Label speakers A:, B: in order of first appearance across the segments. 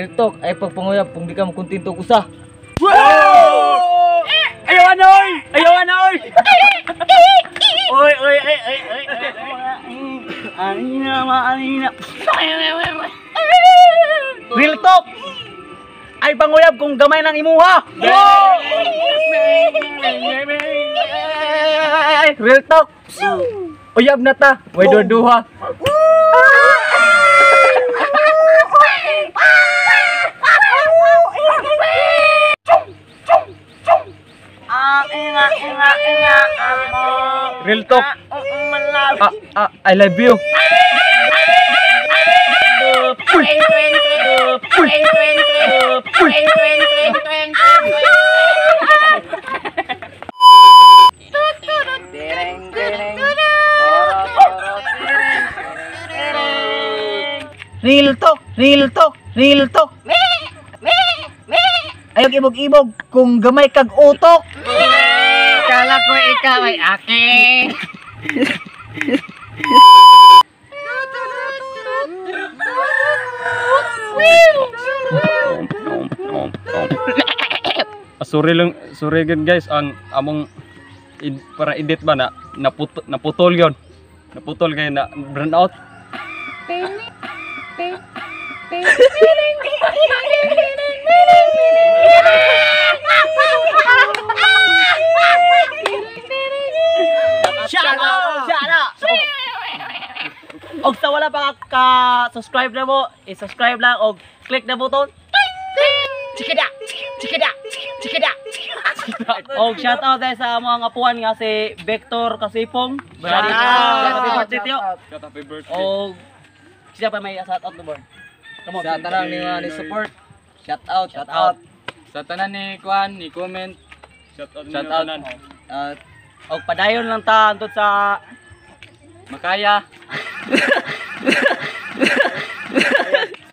A: Real talk, ay pagpanguyab kung di ka makontento og usa.
B: Ayaw na oy! Ayaw na oy! Oy, oy, ay, ay, ay, ay. Anina, maanina. Real talk. Ay panguyab kung gamay ng imuha. Real talk. Uyab na ta. Way duha. Real talk. I love you. Real talk, real talk, real talk. Ayaw ibog-ibog kung gamay kag utok.
A: Kala ko ikaw ay akin.
C: Sorry lang, sorry gud guys, ang among para edit ba na naputol yon. Naputol kay na burn out.
B: Shout out! Shout out! Og sa wala pa ka-subscribe na mo, i-subscribe lang og click na button. Chikida! Chikida! Chikida! Og shout out tayo sa mga apuan nga si Victor Kasipong. Shout out! Happy birthday tiyo.
C: Happy birthday.
B: Og siya pa may shout out na board. Come on.
A: Sa tanan ni mga ni support. Shout out,
B: Shout out.
D: Sa tanan ni Kwan, ni comment.
C: Shout out.
D: Shout out.
A: At
B: Og padayon lang ta antud sa
D: Makaya.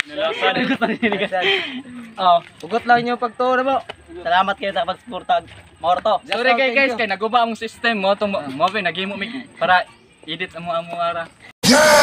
C: Nilasan.
B: Oh,
A: ugot lang inyo pagtuo na mo.
B: Salamat kayo sa pagsuporta. Mauro to.
D: Sorry kay guys, kay naguba ang system mo tong mo ba naghimo mi para edit amo amo ara.
E: Yeah!